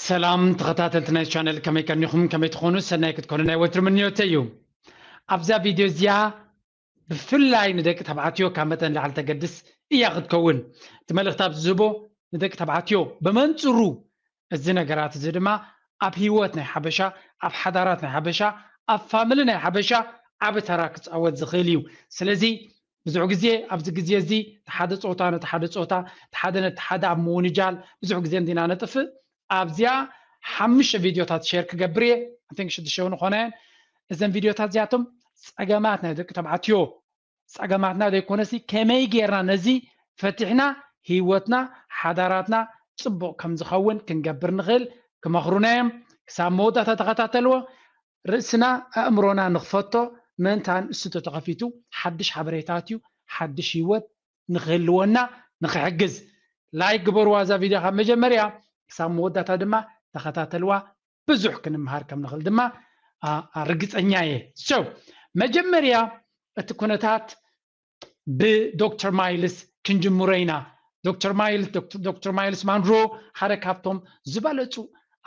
ሰላም ተኸታተልቲ ናይ ቻነል፣ ከመይ ቀኒኹም? ከመይ ትኾኑ? ሰናይ ክትኮኑ ናይ ወትሩ ምንዮተይ እዩ። ኣብዛ ቪድዮ እዚኣ ብፍላይ ንደቂ ተባዕትዮ ካብ መጠን ላዕሊ ተገድስ እያ ክትከውን። እቲ መልእኽቲ ኣብዚ ዝህቦ ንደቂ ተባዕትዮ፣ ብመንጽሩ እዚ ነገራት እዚ ድማ ኣብ ህይወት ናይ ሓበሻ፣ ኣብ ሓዳራት ናይ ሓበሻ፣ ኣብ ፋሚሊ ናይ ሓበሻ ዓቢ ተራ ክጻወት ዝኽእል እዩ። ስለዚ ብዙሕ ግዜ ኣብዚ ግዜ እዚ እቲ ሓደ ጾታ ነቲ ሓደ ጾታ፣ እቲ ሓደ ነቲ ሓደ ኣብ ምውንጃል ብዙሕ ግዜ እንዲና ነጥፍእ። ኣብዚኣ ሓሙሽተ ቪድዮታት ሼር ክገብር እየ። I think ሽዱሽተ እውን ኾነ። እዘን ቪድዮታት እዚኣቶም ጸገማት ናይ ደቂ ተባዕትዮ ጸገማትና ዘይኮነሲ ከመይ ጌርና ነዚ ፈቲሕና ህይወትና ሓዳራትና ጽቡቕ ከም ዝኸውን ክንገብር ንኽእል ክመኽሩና እዮም። ክሳብ መወዳእታ ተኸታተልዎ። ርእስና ኣእምሮና ንኽፈቶ፣ ምእንታን እሱ ተተኸፊቱ ሓድሽ ሓበሬታት እዩ፣ ሓድሽ ህይወት ንኽህልወና ንኽሕግዝ። ላይክ ግበርዋ እዛ ቪድዮ ካብ መጀመርያ ክሳብ መወዳእታ ድማ ተኸታተልዋ። ብዙሕ ክንምሃር ከም ንኽእል ድማ ርግፀኛ እየ። So መጀመርያ እቲ ኩነታት ብዶክተር ማይልስ ክንጅምሮ ኢና። ዶክተር ማይልስ ዶክተር ማይልስ ማንሮ ሓደ ካብቶም ዝበለፁ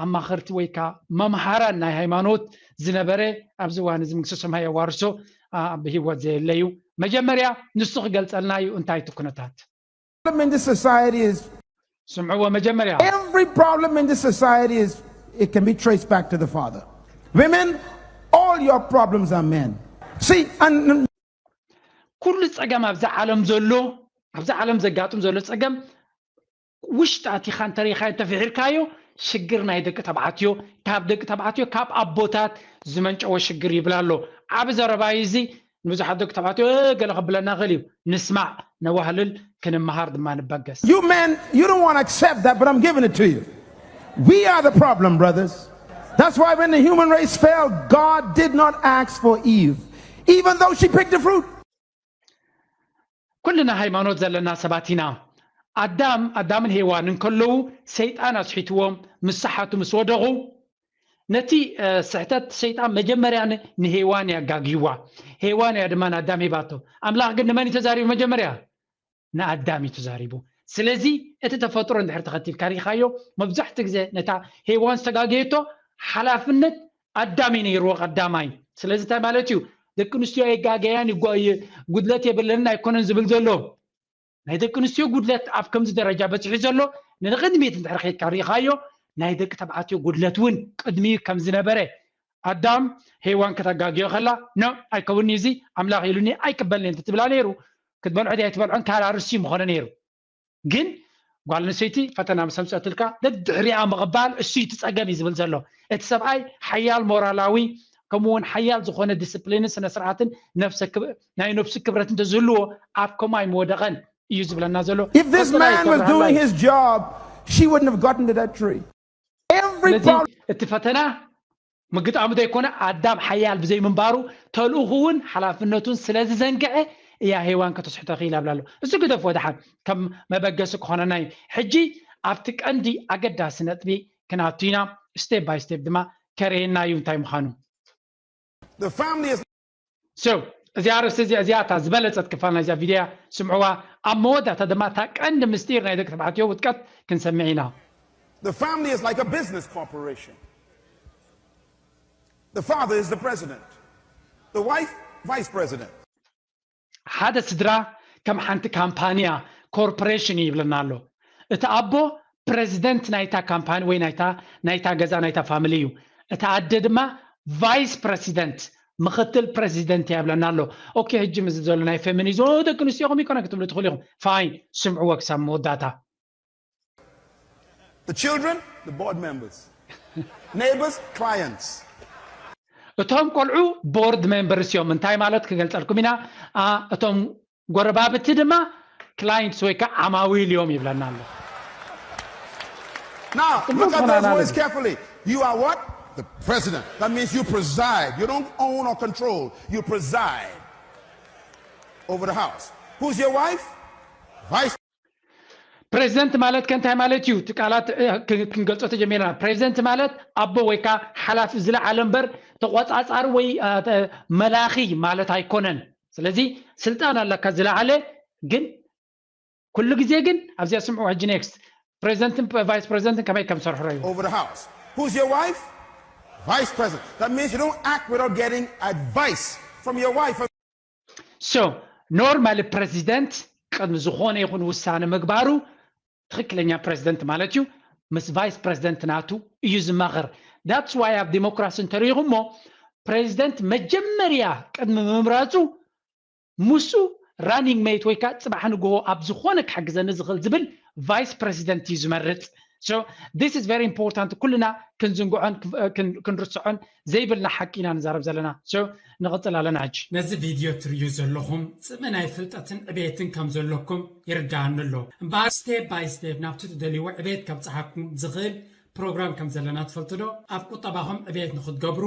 ኣማኸርቲ ወይ ከዓ መምሃራን ናይ ሃይማኖት ዝነበረ፣ ኣብዚ እዋን እዚ መንግስተ ሰማይ የዋርሶ ብህይወት ዘየለ እዩ። መጀመርያ ንሱ ክገልፀልና እዩ እንታይ እቲ ኩነታት። problem in this society is ስምዕዎ መጀመርያ every problem in this society is it can be traced back to the father. Women, all your problems are men. See, and ኩሉ ፀገም ኣብዚ ዓለም ዘሎ ኣብዚ ዓለም ዘጋጥም ዘሎ ፀገም ውሽጢ ኣቲኻ እንተሪኢኻዮ እንተፍሒርካዮ ሽግር ናይ ደቂ ተባዕትዮ ካብ ደቂ ተባዕትዮ ካብ ኣቦታት ዝመንጨወ ሽግር ይብል ኣሎ። ዓቢ ዘረባይ እዚ ንብዙሓት ደቂ ተባዕትዮ ገለ ከብለና ክእል እዩ። ንስማዕ፣ ነዋህልል፣ ክንመሃር ድማ ንበገስ። You men, you don't want to accept that, but I'm giving it to you. We are the problem, brothers. That's why when the human race fell, God did not ask for Eve, even though she picked the fruit. ኩልና ሃይማኖት ዘለና ሰባት ኢና። ኣዳም ኣዳምን ሄዋን እንከለዉ ሰይጣን ኣስሒትዎም ምስ ሰሓቱ ምስ ወደቑ ነቲ ስሕተት ሰይጣን መጀመርያ ንሄዋን እያ ኣጋግይዋ። ሄዋን እያ ድማ ንኣዳም ሂባቶ። ኣምላኽ ግን ንመን እዩ ተዛሪቡ መጀመርያ? ንኣዳም እዩ ተዛሪቡ። ስለዚ እቲ ተፈጥሮ እንድሕር ተኸቲልካ ሪኢኻዮ መብዛሕትኡ ግዜ ነታ ሄዋን ዝተጋገየቶ ሓላፍነት ኣዳም እዩ ነይርዎ ቀዳማይ። ስለዚ እንታይ ማለት እዩ? ደቂ ኣንስትዮ ኣይጋገያን፣ ጉድለት የብለንን ኣይኮነን ዝብል ዘሎ ናይ ደቂ ኣንስትዮ ጉድለት ኣብ ከምዚ ደረጃ በፂሑ ዘሎ ንንቕድሚት እንድሕር ከይድካ ሪኢኻዮ ናይ ደቂ ተባዕትዮ ጉድለት እውን ቅድሚኡ ከም ዝነበረ ኣዳም ሄዋን ከተጋግዮ ከላ ኖ ኣይከውን እዚ ኣምላኽ ኢሉኒ ኣይቅበልን እየ እንተትብላ ነይሩ ክትበልዖ ድያ ኣይትበልዖን ካልኣ ርእሲ ምኾነ ነይሩ። ግን ጓል ኣንስተይቲ ፈተና ምስ ኣምፀትልካ ደድሕሪኣ ምቕባል እሱ እዩ እቲ ፀገም እዩ ዝብል ዘሎ። እቲ ሰብኣይ ሓያል ሞራላዊ ከምኡ እውን ሓያል ዝኾነ ዲስፕሊንን ስነ ስርዓትን ናይ ነብሱ ክብረት እንተዝህልዎ ኣብ ከምኡ ኣይምወደቐን እዩ ዝብለና ዘሎ። If this man was doing his job, she wouldn't have gotten to that tree. Every ስለዚ problem እቲ ፈተና ምግጣሙ ዘይኮነ ኣዳም ሓያል ብዘይምንባሩ ተልእኹውን ሓላፍነቱን ስለ ዝዘንግዐ እያ ሄዋን ከተስሕቶ ክኢላ ብላ ኣሎ። እዚ ግደፎ ደሓን ከም መበገሲ ክኾነና እዩ። ሕጂ ኣብቲ ቀንዲ ኣገዳሲ ነጥቢ ክንኣቱ ኢና። ስቴፕ ባይ ስቴፕ ድማ ከርእየና እዩ እንታይ ምዃኑ። The family is So እዚኣ ኣርእስቲ እዚኣ እዚኣ እታ ዝበለጸት ክፋል ናይዛ ቪድዮ እያ። ስምዕዋ። ኣብ መወዳእታ ድማ እታ ቀንዲ ምስጢር ናይ ደቂ ተባዕትዮ ውድቀት ክንሰምዕ ኢና። The family is like a business corporation. The father is the president. The wife, vice president. ሓደ ስድራ ከም ሓንቲ ካምፓንያ ኮርፖሬሽን እዩ ይብለና ኣሎ። እቲ ኣቦ ፕሬዚደንት ናይታ ካምፓኒ ወይ ናይታ ናይታ ገዛ ናይታ ፋሚሊ እዩ። እቲ ኣደ ድማ ቫይስ ፕሬዚደንት ምክትል ፕሬዚደንት እያ ይብለና ኣሎ። ኦኬ፣ ሕጂ ምስ ዘሎ ናይ ፌሚኒዝም ደቂ ኣንስትዮ ከም ይኮነ ክትብሉ ትኽእሉ ኢኹም። ፋይን፣ ስምዕዎ ክሳብ መወዳእታ። The children, the board members. Neighbors, clients. እቶም ቆልዑ ቦርድ ሜምበርስ እዮም። እንታይ ማለት ክገልጸልኩም ኢና። እቶም ጎረባብቲ ድማ ክላይንትስ ወይ ከዓ ዓማዊል እዮም ይብለና ኣሎ። Now, look at those words carefully. You are what? The president. That means you preside. You don't own or control. You preside over the house. Who's your wife? Vice. ፕሬዚደንት ማለት ከ እንታይ ማለት እዩ? እቲ ቃላት ክንገልጾ ተጀሚርና። ፕሬዚደንት ማለት ኣቦ ወይ ከዓ ሓላፊ ዝለዓለ እምበር ተቆጻጻሪ ወይ መላኺ ማለት ኣይኮነን። ስለዚ ስልጣን ኣለካ ዝለዓለ፣ ግን ኩሉ ግዜ ግን ኣብዚኣ ስምዑ ሕጂ ኔክስት ፕሬዚደንትን ቫይስ ፕሬዚደንትን ከመይ ከም ዝሰርሑ ረዩ over the house. Who's your wife? Vice president. That means you don't act without getting advice from your wife. So normally ፕሬዚደንት ቅድሚ ዝኾነ ይኹን ውሳነ ምግባሩ ትኽክለኛ ፕሬዚደንት ማለት እዩ ምስ ቫይስ ፕሬዚደንት ናቱ እዩ ዝማኸር። That's why ኣብ ዲሞክራሲ እንተሪኢኹሞ ፕሬዚደንት መጀመርያ ቅድሚ ምምራፁ ምስኡ running mate ወይ ከዓ ፅባሕ ንግሆ ኣብ ዝኾነ ክሕግዘኒ ዝኽእል ዝብል ቫይስ ፕሬዚደንት እዩ ዝመርፅ። So this is very important ኩልና ክንዝንግዖን ክንርስዖን ዘይብልና ሓቂ ኢና ንዛረብ ዘለና። So ንቕፅል ኣለና ሕጂ። ነዚ ቪድዮ ትርእዩ ዘለኹም ፅምእ ናይ ፍልጠትን ዕቤትን ከም ዘለኩም ይርድኣኒ ኣሎ። እምበኣር step by step ናብቲ ትደልይዎ ዕቤት ከብፅሓኩም ዝኽእል ፕሮግራም ከም ዘለና ትፈልጡ ዶ? ኣብ ቁጠባኹም ዕቤት ንክትገብሩ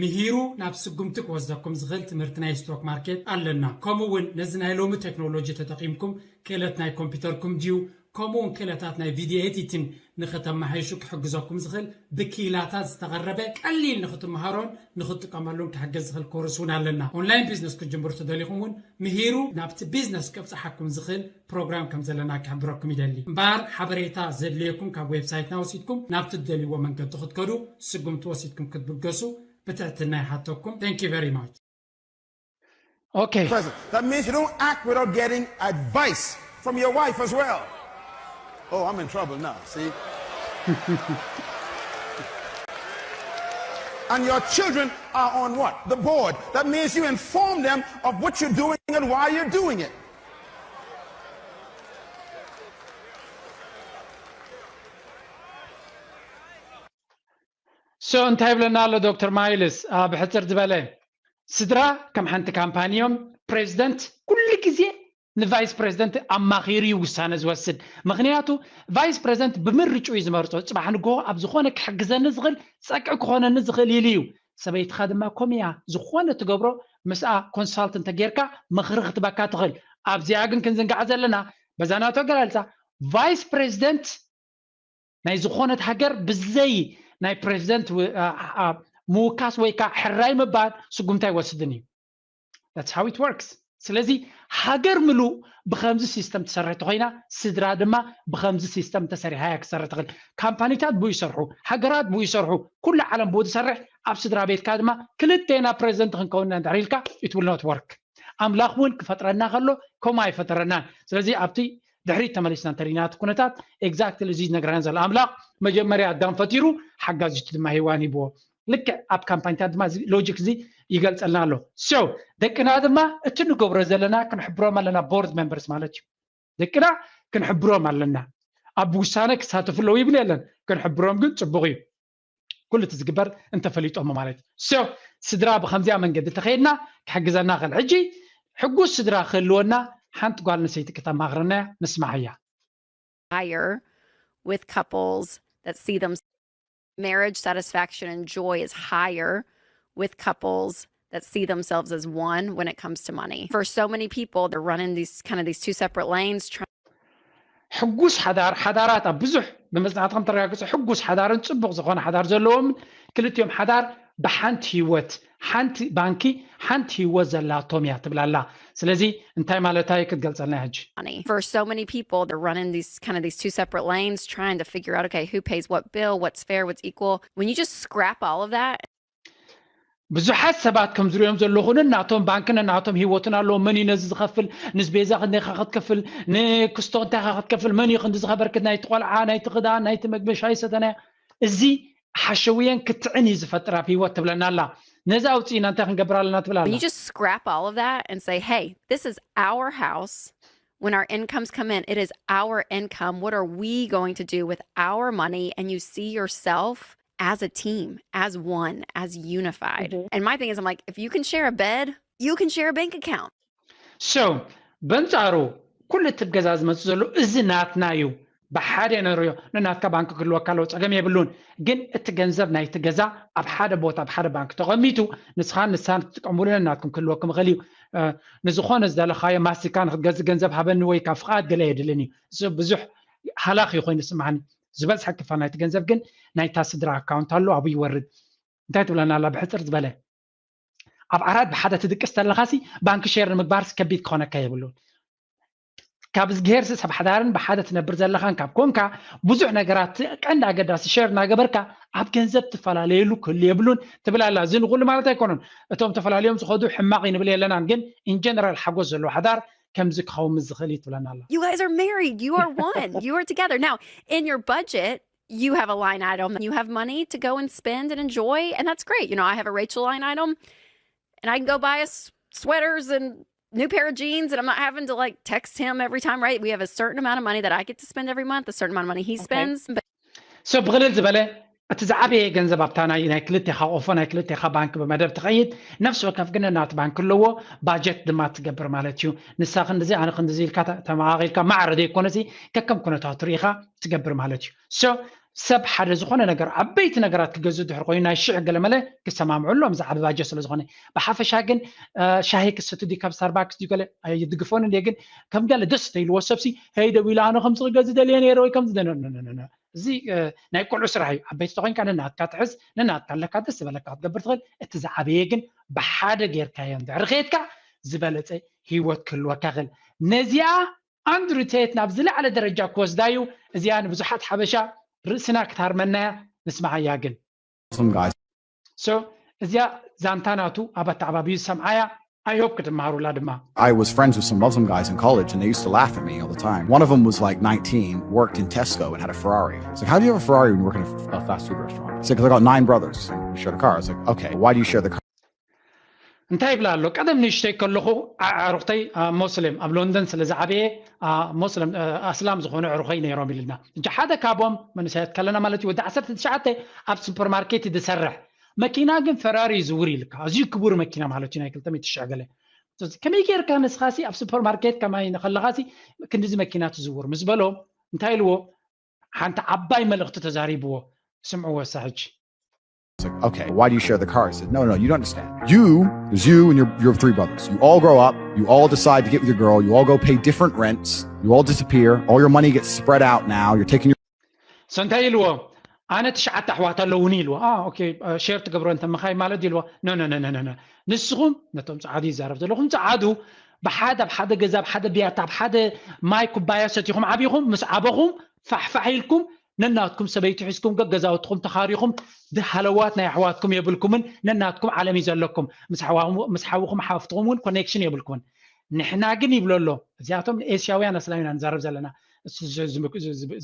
ምሂሩ ናብ ስጉምቲ ክወስደኩም ዝኽእል ትምህርቲ ናይ ስቶክ ማርኬት ኣለና። ከምኡ እውን ነዚ ናይ ሎሚ ቴክኖሎጂ ተጠቒምኩም ክእለት ናይ ኮምፒውተርኩም ድዩ ከምኡ እውን ክእለታት ናይ ቪድዮ ኤዲቲን ንክተመሓይሹ ክሕግዘኩም ዝኽእል ብክኢላታት ዝተቐረበ ቀሊል ንክትመሃሮን ንክትጥቀመሉን ክሕግዝ ዝኽእል ኮርስ እውን ኣለና። ኦንላይን ቢዝነስ ክትጅምሩ ተደሊኹም እውን ምሂሩ ናብቲ ቢዝነስ ከብፅሓኩም ዝኽእል ፕሮግራም ከም ዘለና ክሕብረኩም ይደሊ። እምበኣር ሓበሬታ ዘድልየኩም ካብ ዌብሳይትና ወሲድኩም ናብቲ ትደልይዎ መንገዲ ክትከዱ ስጉምቲ ወሲድኩም ክትብገሱ ብትሕትና ይሓተኩም። Thank you very much። Okay. President. That means you don't act without getting advice from your wife as well. Oh, I'm in trouble now, see? And your children are on what? The board. That means you inform them of what you're doing and why you're doing it. So እንታይ ይብለና ኣሎ ዶክተር ማይልስ? ብሕፅር ዝበለ ስድራ ከም ሓንቲ ካምፓኒ እዮም። ፕሬዚደንት ኩሉ ግዜ ንቫይስ ፕሬዚደንት ኣማኺሩ እዩ ውሳነ ዝወስድ። ምክንያቱ ቫይስ ፕሬዚደንት ብምርጭኡ እዩ ዝመርፆ። ፅባሕ ንግሆ ኣብ ዝኾነ ክሕግዘኒ ዝኽእል ፀግዒ ክኾነኒ ዝኽእል ኢሉ እዩ። ሰበይትኻ ድማ ከምኡ እያ። ዝኾነ ትገብሮ ምስኣ ኮንሳልት እንተጌርካ ምኽሪ ክትበካ ትኽእል። ኣብዚኣ ግን ክንዝንጋዓ ዘለና በዛ ናቶ ኣገላልፃ ቫይስ ፕሬዚደንት ናይ ዝኾነት ሃገር ብዘይ ናይ ፕሬዚደንት ምውካስ ወይ ከዓ ሕራይ ምባል ስጉምቲ ኣይወስድን እዩ። That's how it works። ስለዚ ሃገር ምሉእ ብከምዚ ሲስተም ትሰርሕ ተኮይና ስድራ ድማ ብከምዚ ሲስተም ተሰሪሓ እያ ክሰርሕ ትኽእል። ካምፓኒታት ብኡ ይሰርሑ፣ ሃገራት ብኡ ይሰርሑ፣ ኩሉ ዓለም ብኡ ትሰርሕ። ኣብ ስድራ ቤትካ ድማ ክልቴና ፕሬዚደንት ክንከውን ኢና እንድሕር ኢልካ it will not work። ኣምላኽ እውን ክፈጥረና ከሎ ከምኡ ኣይፈጠረናን። ስለዚ ኣብቲ ድሕሪት ተመሊስና እንተሪና እቲ ኩነታት exactly እዚ ዝነግረና ዘሎ ኣምላኽ መጀመርያ ኣዳም ፈጢሩ ሓጋዚቱ ድማ ሄዋን ሂብዎ። ልክዕ ኣብ ካምፓኒታት ድማ እዚ ሎጂክ እዚ ይገልፀልና ኣሎ። So ደቅና ድማ እቲ ንገብሮ ዘለና ክንሕብሮም ኣለና። ቦርድ ሜምበርስ ማለት እዩ። ደቅና ክንሕብሮም ኣለና። ኣብ ውሳነ ክሳተፉ ኣለዉ ይብል የለን። ክንሕብሮም ግን ፅቡቕ እዩ። ኩሉ እቲ ዝግበር እንተፈሊጦሞ ማለት እዩ። So ስድራ ብከምዚኣ መንገዲ ተኸይድና ክሕግዘና ክእል። ሕጂ ሕጉስ ስድራ ክህልወና ሓንቲ ጓል ኣንስተይቲ ክተማኽረና እያ። ንስማዓያ። higher with couples that see them marriage satisfaction and joy is higher with couples that see themselves as one when it comes to money. For so many people, they're running these kind of these two separate lanes trying ሕጉስ ሓዳር ሓዳራት ኣብ ብዙሕ ብመፅናዕቲ ከም ተረጋግፀ ሕጉስ ሓዳርን ፅቡቕ ዝኾነ ሓዳር ዘለዎም ክልቲኦም ሓዳር ብሓንቲ ህይወት ሓንቲ ባንኪ ሓንቲ ህይወት ዘላቶም እያ ትብላላ። ስለዚ እንታይ ማለታ እዩ ክትገልፀልና ሕጂ? For so many people, they're running these kind of these two separate lanes trying to figure out, okay, who pays what bill, what's fair, what's equal. When you just scrap all of that ብዙሓት ሰባት ከም ዝሪኦም ዘለኹ ነናቶም ባንክ ነናቶም ህይወትን ኣለዎ። መን እዩ ነዚ ዝኸፍል? ንስቤዛ ክንደይካ ክትከፍል? ንክስቶ እንታይካ ክትከፍል? መን እዩ ክንዲ ዝኸበርክት ናይቲ ቆልዓ ናይቲ ክዳን ናይቲ መግቢ ሻይ ሰተናያ? እዚ ሓሸውየን ክትዕን እዩ ዝፈጥር ኣብ ህይወት ትብለና ኣላ። ነዚ ኣውፅኢና እንታይ ክንገብር ኣለና ትብል ኣላ። You just scrap all of that and say, hey, this is our house. When our incomes come in, it is our income. What are we going to do with our money? And you see yourself as a team, as one, as unified. And my thing is, I'm like, if you can share a bed, you can share a bank account. So በንጻሩ ኩሉ እቲ ገዛ ዝመጽእ ዘሎ እዚ ናትና እዩ። ብሓደ ነርዮ። ንናትካ ባንክ ክህልወካ ኣለዎ፣ ጸገም የብሉን። ግን እቲ ገንዘብ ናይቲ ገዛ ኣብ ሓደ ቦታ ኣብ ሓደ ባንክ ተቐሚጡ ንስኻን ንሳን ክትጥቀምሉ ነናትኩም ክህልወኩም ይኽእል እዩ። ንዝኾነ ዝደለኻዮ ማስቲካ ንክትገዝእ ገንዘብ ሃበኒ ወይ ካብ ፍቓድ ገለ የድልን እዩ። ብዙሕ ሃላኽ እዩ ኮይኑ ዝስማዓኒ። ዝበዝሐ ክፋል ናይቲ ገንዘብ ግን ናይታ ስድራ ኣካውንት ኣሎ፣ ኣብኡ ይወርድ። እንታይ ትብለና ኣላ? ብሕፅር ዝበለ ኣብ ዓራት ብሓደ ትድቅስ ተለኻሲ ባንክ ሼር ንምግባርስ ከቢድ ክኾነካ የብሉን። ካብ እዝግሄር ሰብ ሓዳርን ብሓደ ትነብር ዘለኻን ካብ ኮንካ ብዙሕ ነገራት ቀንዲ ኣገዳሲ ሸር እናገበርካ ኣብ ገንዘብ ትፈላለየሉ ክህሉ የብሉን ትብል ኣላ። እዚ ንኩሉ ማለት ኣይኮነን። እቶም ተፈላለዮም ዝኸዱ ሕማቕ እዩ ንብል የለናን፣ ግን in general ሓጎስ ዘለዎ ሓዳር ከምዚ ክኸውን ምስ ዝኽእል እዩ ትብለና ኣላ። You guys are married. You are one. You are together. Now, in your budget, you have a line item. You have money to go and spend and enjoy, and that's great. You know, I have a Rachel line item, and I can go buy us sweaters and new pair of jeans, and I'm not having to like text him every time, right? We have a certain amount of money that I get to spend every month, a certain amount of money he spends. But So ብቕልል ዝበለ እቲ ዝዓበየ ገንዘብ ኣብታ ናይ ናይ ክልቴኻ ቆፎ ናይ ክልቴኻ ባንክ ብመደብ ትኸይድ። ነፍሲ ወከፍ ግን ናቲ ባንክ ኣለዎ። ባጀት ድማ ትገብር ማለት እዩ። ንሳ ክንድዚ ኣነ ክንድዚ ኢልካ ተመቓቒልካ ማዕረ ዘይኮነሲ ከከም ኩነታቱ ርኢኻ ትገብር ማለት እዩ። So ሰብ ሓደ ዝኾነ ነገር ዓበይቲ ነገራት ክገዝእ ድሕር ኮይኑ ናይ ሽዕ ገለመለ ክሰማምዑ ኣለዎም። ዝዓበ ባጀት ስለ ዝኾነ ብሓፈሻ ግን ሻሂ ክስቱ ድዩ ካብ ስታርባክስ ድዩ ገለ ኣይድግፎን እንደ ግን ከም ገለ ደስ ተይልዎ ሰብሲ ሄይ ደው ኢሉ ኣነ ከምዚ ክገዝእ ደልየ ነይረ ወይ ከምዚ እዚ ናይ ቆልዑ ስራሕ እዩ። ዓበይቲ ተኮይንካ ነናትካ ትሕዝ ነናትካ ኣለካ ደስ ዝበለካ ክትገብር ትኽእል። እቲ ዝዓበየ ግን ብሓደ ጌርካዮ እንድሕር ኸይድካ ዝበለፀ ሂወት ክህልወካ ይኽእል። ነዚኣ ኣንድሩ ቴት ናብ ዝለዓለ ደረጃ ክወስዳ እዩ። እዚኣ ንብዙሓት ሓበሻ ርእስና ክትሃርመናያ ንስማዓያ ግን Muslim guys. So እዚኣ ዛንታ ናቱ ኣብ ኣተዓባቢኡ ዝሰምዓያ I hope ክትመሃሩላ ድማ I was friends with some Muslim guys in college, and they used to laugh at me all the time. One of them was like nineteen, worked in Tesco, and had a Ferrari. It's like, how do you have a Ferrari when you work in a, a fast food restaurant? It's like, I got nine brothers, and we shared a car. It's like, okay, why do you share the car? እንታይ ይብላ ኣሎ? ቀደም ንእሽተይ ከለኹ ኣዕሩኽተይ ሞስሊም ኣብ ሎንደን ስለ ዝዓበየ ሞስሊም ኣስላም ዝኾኑ ኣዕሩኸይ ነይሮም ኢልና። እጂ ሓደ ካብኦም መንእሰያት ከለና ማለት እዩ ወዲ ዓሰርተ ትሽዓተ ኣብ ሱፐርማርኬት ዝሰርሕ መኪና ግን ፈራሪ ይዝውር ኢልካ ኣዝዩ ክቡር መኪና ማለት እዩ ናይ ክልተ ሚእቲ ሽሕ ገለ ከመይ ጌርካ ንስኻሲ ኣብ ሱፐርማርኬት ከማይ ንኸለኻሲ ክንድዚ መኪና ትዝውር ምስ በሎ እንታይ ኢልዎ ሓንቲ ዓባይ መልእኽቲ ተዛሪብዎ ስምዕዎ እሳ ሕጂ It's like, okay, why do you share the car? He said, no, no, you don't understand. You, there's you and your, your three brothers. You all grow up. You all decide to get with your girl. You all go pay different rents. You all disappear. All your money gets spread out now. You're taking your so እንታይ ኢልዎ ኣነ ትሽዓተ ኣሕዋት ኣለውኒ ኢልዎ ኦኬ ሼር ትገብሮ እንተ ምኻይ ማለት ኢልዎ ኖ ኖ ኖ ንስኹም ነቶም ፀዓዱ ይዛረብ ዘለኹም ፀዓዱ ብሓደ ኣብ ሓደ ገዛ ኣብ ሓደ ቢያታ ኣብ ሓደ ማይ ኩባያ ሰቲኹም ዓቢኹም ምስ ዓበኹም ፋሕፋሕ ኢልኩም ነናትኩም ሰበይቲ ሒዝኩም ገገዛውትኹም ተኻሪኹም ሃለዋት ናይ ኣሕዋትኩም የብልኩምን ነናትኩም ዓለም እዩ ዘለኩም ምስ ሓውኹም ሓፍትኹም እውን ኮኔክሽን የብልኩምን ንሕና ግን ይብሎ ኣሎ እዚኣቶም ንኤስያውያን ኣስላም ኢና ንዛረብ ዘለና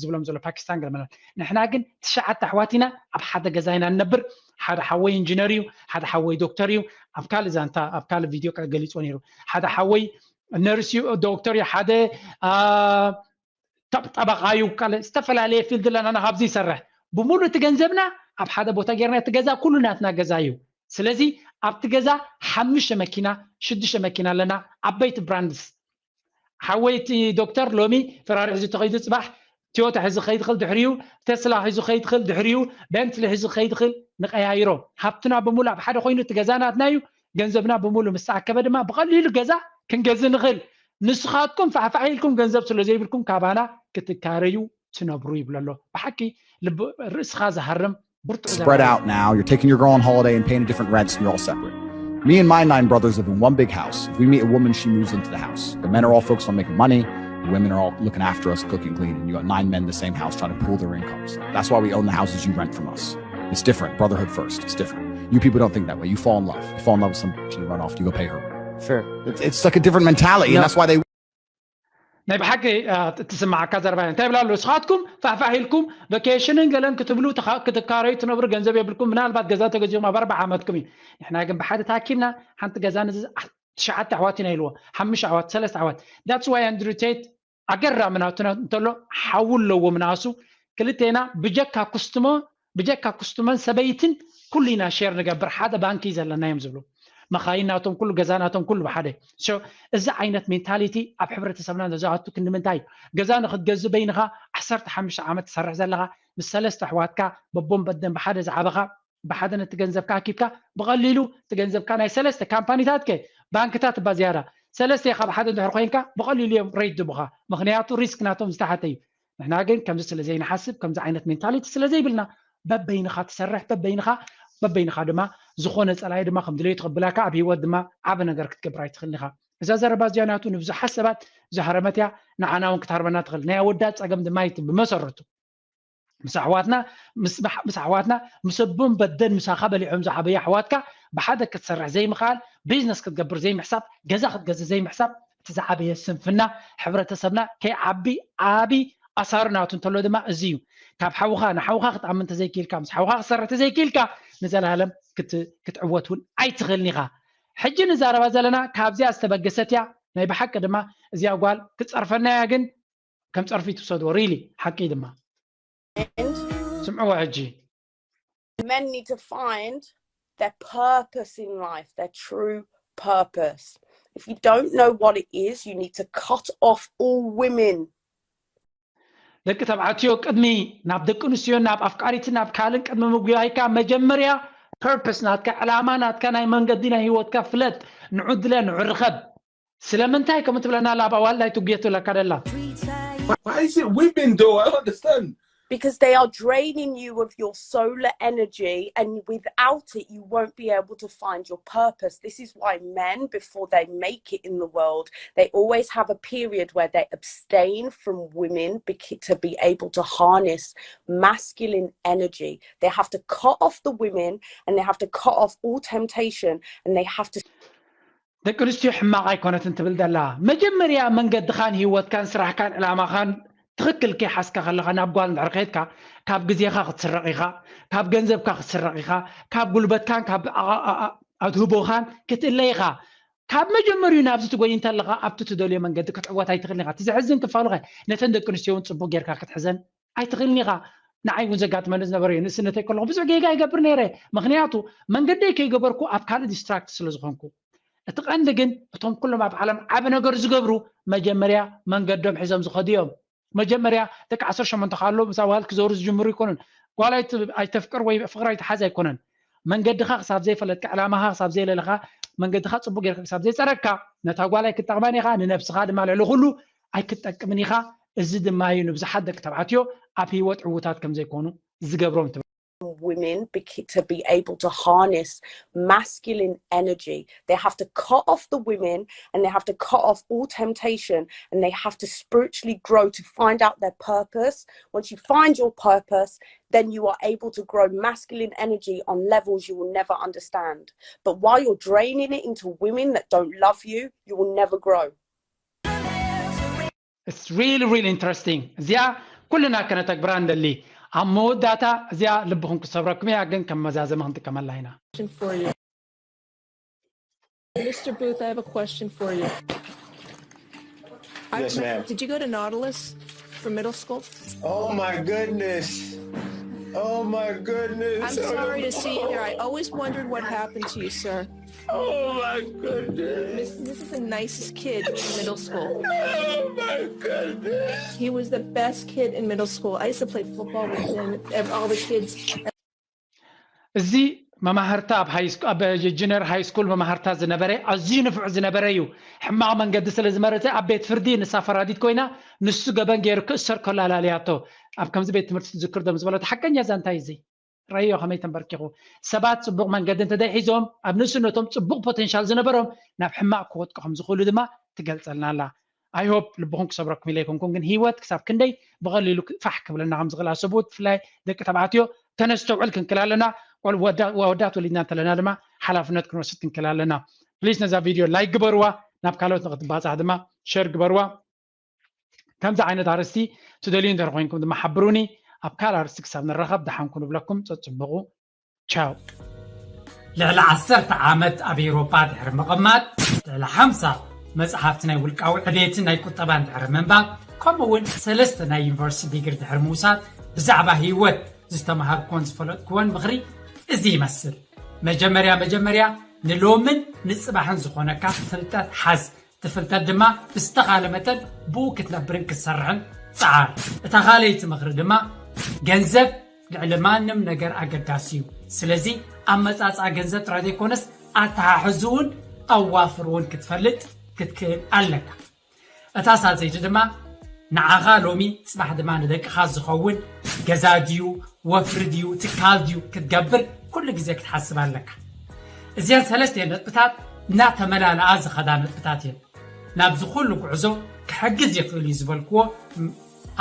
ዝብሎም ዘሎ ፓኪስታን ገለመለ ንሕና ግን ትሽዓተ ኣሕዋት ኢና ኣብ ሓደ ገዛ ኢና ንነብር ሓደ ሓወይ ኢንጂነር እዩ ሓደ ሓወይ ዶክተር እዩ ኣብ ካልእ ዛንታ ኣብ ካልእ ቪድዮ ገሊፅዎ ነይሩ ሓደ ሓወይ ነርስ እዩ ዶክተር እዩ ሓደ ጠበቓ እዩ ዝተፈላለየ ፊልድ ኣለና ካብዚ ይሰርሕ ብሙሉእ እቲ ገንዘብና ኣብ ሓደ ቦታ ጌርና እቲ ገዛ ኩሉ ናትና ገዛ እዩ ስለዚ ኣብቲ ገዛ ሓሙሽተ መኪና ሽዱሽተ መኪና ኣለና ዓበይቲ ብራንድስ ሓወይቲ ዶክተር ሎሚ ፈራሪ ሒዙ ተኸይዱ ፅባሕ ቶዮታ ሒዙ ኸይድ ኽእል ድሕሪኡ ቴስላ ሒዙ ኸይድ ኽእል ድሕሪኡ ቤንትሊ ሒዙ ኸይድ ኽእል ንቀያይሮ ሃብትና ብምሉእ ኣብ ሓደ ኮይኑ እቲ ገዛ ናትና እዩ ገንዘብና ብምሉእ ምስ ተኣከበ ድማ ብቐሊሉ ገዛ ክንገዝእ ንኽእል ንስኻትኩም ፋሕፋሕ ኢልኩም ገንዘብ ስለ ዘይብልኩም ካባና ክትካረዩ ትነብሩ ይብሎ ኣሎ ብሓቂ ርእስኻ ዝሃርም ብርቱዕ spread out now. You're taking your girl on holiday and paying a different rent, and you're all separate. Me and my nine brothers live in one big house. If we meet a woman, she moves into the house. The men are all focused on making money. The women are all looking after us, cooking, cleaning. You got nine men in the same house trying to pool their incomes. That's why we own the houses you rent from us. It's different. Brotherhood first. It's different. You people don't think that way. You fall in love. You fall in love with some bitch and you run off. You go pay her. Sure. It's, it's like a different mentality, and that's why they ናይ ብሓቂ ትስማዓካ ዘረባ እንታይ ይብላ ኣለዉ ንስኻትኩም ፋሕፋሕ ኢልኩም ቨኬሽንን ገለን ክትብሉ ክትካረዩ ትነብሩ ገንዘብ የብልኩም ምናልባት ገዛ ተገዚኦም ኣብ ኣርባዓ ዓመትኩም እዩ ንሕና ግን ብሓደ ታኪብና ሓንቲ ገዛ ንዚ ትሽዓተ ኣሕዋት ኢና ኢልዎ ሓሙሽተ ኣሕዋት ሰለስተ ኣሕዋት that's why ኣንድሩ ቴት ኣገራሚ ናቱ እንተሎ ሓው ኣለዎ ምናሱ ክልቴና ብጀካ ኩስትሞ ብጀካ ኩስትሞን ሰበይትን ኩሉ ኢና ሼር ንገብር ሓደ ባንኪ ዘለና እዮም ዝብሉ መኻይን ናቶም ኩሉ ገዛ ናቶም ኩሉ ብሓደ እዚ ዓይነት ሜንታሊቲ ኣብ ሕብረተሰብና ንዝኣቱ ክንዲ ምንታይ እዩ ገዛ ንክትገዝእ በይንኻ ዓሰርተ ሓሙሽተ ዓመት ትሰርሕ ዘለኻ ምስ ሰለስተ ኣሕዋትካ በቦም በደን ብሓደ ዝዓበኻ ብሓደ ነቲ ገንዘብካ ኣኪብካ ብቐሊሉ እቲ ገንዘብካ ናይ ሰለስተ ካምፓኒታት ከ ባንክታት እባ ዝያዳ ሰለስተ ኢኻ ብሓደ እንድሕር ኮይንካ ብቐሊሉ እዮም ሬት ዝቡኻ ምክንያቱ ሪስክ ናቶም ዝተሓተ እዩ ንሕና ግን ከምዚ ስለ ዘይንሓስብ ከምዚ ዓይነት ሜንታሊቲ ስለ ዘይብልና በበይንኻ ትሰርሕ በበይንኻ በበይንኻ ድማ ዝኾነ ፀላኢ ድማ ከም ድሌቱ ክብላካ ኣብ ሂወት ድማ ዓበ ነገር ክትገብር ኣይትኽእልን ኢኻ እዛ ዘረባ እዚኣ ናቱ ንብዙሓት ሰባት ዝሃረመት እያ። ንዓና እውን ክትሃርመና ትኽእል። ናይ ኣወዳት ጸገም ድማ ይት ብመሰረቱ ምስ ኣሕዋትና ምስ ኣሕዋትና ምስ ኣቦን በደን ምሳኻ በሊዖም ዝዓበዩ ኣሕዋትካ ብሓደ ክትሰርሕ ዘይምኽኣል፣ ቢዝነስ ክትገብር ዘይምሕሳብ፣ ገዛ ክትገዝእ ዘይምሕሳብ፣ እቲ ዝዓበየ ስንፍና፣ ሕብረተሰብና ከይዓቢ ዓቢ ኣሳሩ ናቱ እንተሎ ድማ እዚ እዩ። ካብ ሓውኻ ንሓውኻ ክትኣምን ተዘይክኢልካ፣ ምስ ሓውኻ ክትሰርሕ ተዘይክኢልካ ንዘለኣለም ክትዕወት እውን ኣይትኽእልን ኢኻ። ሕጂ ንዛረባ ዘለና ካብዚኣ ዝተበገሰት እያ። ናይ ብሓቂ ድማ እዚኣ ጓል ክትጸርፈና እያ፣ ግን ከም ጸርፊ ትውሰድዎ። ሪሊ ሓቂ ድማ ስምዕዎ ሕጂ። Men need to find their purpose in life, their true purpose. If you don't know what it is, you need to cut off all women. ደቂ ተባዕትዮ ቅድሚ ናብ ደቂ ኣንስትዮን ናብ ኣፍቃሪትን ናብ ካልእን ቅድሚ ምጉያይካ መጀመርያ ፐርፐስ ናትካ፣ ዕላማ ናትካ፣ ናይ መንገዲ ናይ ህይወትካ ፍለጥ። ንዑ ድለ ንዑ ርኸብ። ስለምንታይ ከም ትብለና ኣላ ኣብ ኣዋልድ ኣይትጉየ ትብለካ ደላ። Why is it women though? I don't understand. Because they are draining you of your solar energy, and without it, you won't be able to find your purpose. This is why men, before they make it in the world, they always have a period where they abstain from women bec- to be able to harness masculine energy. They have to cut off the women, and they have to cut off all temptation, and they have to ደቂ ኣንስትዮ ሕማቕ ኣይኮነትን ትብል ደላ። መጀመርያ መንገድኻን ህይወትካን ስራሕካን ዕላማኻን ትኽክል ከይሓዝካ ከለኻ ናብ ጓል እንድሕር ከድካ ካብ ግዜኻ ክትስረቕ ኢኻ፣ ካብ ገንዘብካ ክትስረቕ ኢኻ፣ ካብ ጉልበትካን ካብ ኣትህቦኻን ክትእለ ኢኻ። ካብ መጀመሪኡ ናብዚ ትጎይ እንተለኻ ኣብቲ ትደልዮ መንገዲ ክትዕወት ኣይትኽእልን ኢኻ። እቲ ዘሕዝን ክፋሉ ኸ ነተን ደቂ ኣንስትዮ እውን ጽቡቕ ጌርካ ክትሕዘን ኣይትኽእልን ኢኻ። ንዓይ እውን ዘጋጥመኒ ዝነበረ እዩ። ንእስነተይ ከለኹ ብዙሕ ጌጋ ይገብር ነይረ። ምኽንያቱ መንገደይ ከይገበርኩ ኣብ ካልእ ዲስትራክት ስለ ዝኾንኩ። እቲ ቀንዲ ግን እቶም ኩሎም ኣብ ዓለም ዓቢ ነገር ዝገብሩ መጀመርያ መንገዶም ሒዞም ዝኸዱ እዮም። መጀመርያ ደቂ ዓሰርተ ሸሞንተ ካብ ኣለዉ ምስ ኣዋልድ ክዘውሩ ዝጅምሩ ኣይኮኑን። ጓል ኣይት- ኣይተፍቅር ወይ ፍቕሪ ኣይትሓዝ ኣይኮነን። መንገድኻ ክሳብ ዘይፈለጥካ፣ ዕላማኻ ክሳብ ዘይለለኻ፣ መንገድኻ ጽቡቕ ጌርካ ክሳብ ዘይጸረግካ ነታ ጓል ኣይክትጠቕማን ኢኻ፣ ንነብስኻ ድማ ልዕሊ ኩሉ ኣይክትጠቅምን ኢኻ። እዚ ድማ እዩ ንብዙሓት ደቂ ተባዕትዮ ኣብ ህይወት ዕዉታት ከም ዘይኮኑ ዝገብሮም ትብል። women bec- to be able to harness masculine energy. They have to cut off the women, and they have to cut off all temptation, and they have to spiritually grow to find out their purpose. Once you find your purpose, then you are able to grow masculine energy on levels you will never understand. But while you're draining it into women that don't love you, you will never grow. It's really, really interesting. እዚኣ ኩልና ከነተግብራ እንደሊ። ኣብ መወዳእታ እዚኣ ልብኹም ክሰብረኩም እያ፣ ግን ከም መዛዘሚ ክንጥቀመላ ኢና። question for you. Mister Booth, I have a question for you. I Yes, remember- ma'am. Did you go to Nautilus for middle school? Oh my goodness. Oh my goodness. I'm sorry to see you here. I always wondered what happened to you, sir. Oh my goodness. This, this is the nicest kid in middle school. Oh my goodness. He was the best kid in middle school. I used to play football with him. Ev- All the kids. እዚ መማህርታ ኣብ ሃይ ስኩ- ኣብ ጁኒየር ሃይ ስኩል መማህርታ ዝነበረ ኣዝዩ ንፉዕ ዝነበረ እዩ። ሕማቕ መንገዲ ስለ ዝመረፀ ኣብ ቤት ፍርዲ ንሳ ፈራዲት ኮይና ንሱ ገበን ገይሩ ክእሰር ከሎ ኣላልያቶ። ኣብ ከምዚ ቤት ትምህርቲ ትዝክር ዶ ምስ በለቶ ሓቀኛ ዛንታ እዩ እዚ። ረዮ ከመይ ተንበርኪኹ። ሰባት ጽቡቕ መንገዲ እንተደይ ሒዞም ኣብ ንእስነቶም ጽቡቕ ፖቴንሻል ዝነበሮም ናብ ሕማቕ ክወድቁ ከም ዝኽእሉ ድማ ትገልጸልና ኣላ። I hope ልብኹም ክሰብረኩም ኢለ ኣይኮንኩን፣ ግን ህይወት ክሳብ ክንደይ ብቐሊሉ ፋሕ ክብለና ከም ዝኽእል ኣሰብኡት፣ ብፍላይ ደቂ ተባዕትዮ ተነስተውዕል ክንክል ኣለና። ቆል- ወዳ- ወዳት ወሊድና እንተለና ድማ ሓላፍነት ክንወስድ ክንክል ኣለና። ፕሊስ ነዛ ቪድዮ ላይክ ግበርዋ፣ ናብ ካልኦት ንክትባፃሕ ድማ ሸር ግበርዋ። ከምዚ ዓይነት ኣርእስቲ ትደልዩ እንተር ኮይንኩም ድማ ሓብሩኒ። ኣብ ካልእ ኣርእስቲ ክሳብ ንራኸብ ደሓን ኩኑ ብለኩም። ጸጽብቑ። ቻው። ልዕሊ ዓሰርተ ዓመት ኣብ ኤውሮጳ ድሕሪ ምቕማጥ፣ ልዕሊ ሓምሳ መጽሓፍቲ ናይ ውልቃዊ ዕቤትን ናይ ቁጠባን ድሕሪ ምንባብ፣ ከምኡ እውን ሰለስተ ናይ ዩኒቨርሲቲ ዲግሪ ድሕሪ ምውሳድ፣ ብዛዕባ ህይወት ዝተምሃርኩዎን ዝፈለጥኩዎን ምኽሪ እዚ ይመስል። መጀመርያ መጀመርያ ንሎምን ንጽባሕን ዝኾነካ ፍልጠት ሓዝ። እቲ ፍልጠት ድማ ብዝተኻለ መጠን ብኡ ክትነብርን ክትሰርሕን ጸዓር። እታ ካልኣይቲ ምኽሪ ድማ ገንዘብ ልዕሊ ማንም ነገር ኣገዳሲ እዩ። ስለዚ ኣመጻጽኣ ገንዘብ ጥራይ ዘይኮነስ ኣተሓሕዝኡን ኣዋፍርኡን ክትፈልጥ ክትክእል ኣለካ። እታ ሳልሰይቲ ድማ ንዓኻ ሎሚ ጽባሕ ድማ ንደቅኻ ዝኸውን ገዛ ድዩ ወፍሪ ድዩ ትካል ድዩ ክትገብር ኩሉ ግዜ ክትሓስብ ኣለካ። እዚአን ሰለስተ ነጥብታት እናተመላለኣ ዝኸዳ ነጥብታት እየን። ናብዚ ኩሉ ጉዕዞ ክሕግዝ ይኽእል እዩ ዝበልክዎ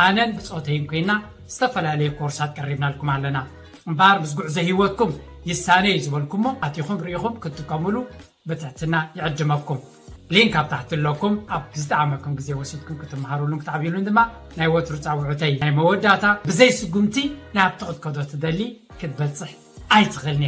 ኣነን ብፆተይን ኮይና ዝተፈላለዩ ኮርሳት ቀሪብናልኩም ኣለና። እምበኣር ምስ ጉዕዞ ህይወትኩም ይሳነ እዩ ዝበልኩሞ ኣቲኹም ርኢኹም ክትጥቀምሉ ብትሕትና ይዕድመኩም። ሊንክ ኣብ ታሕቲ ኣለኩም። ኣብ ዝጠዓመኩም ግዜ ወሲድኩም ክትመሃሩሉን ክትዓብዩሉን ድማ ናይ ወትሩ ፃውዑተይ ናይ መወዳእታ። ብዘይ ስጉምቲ ናብቲ ክትከዶ ትደሊ ክትበፅሕ ኣይትኽእልን ኢኻ።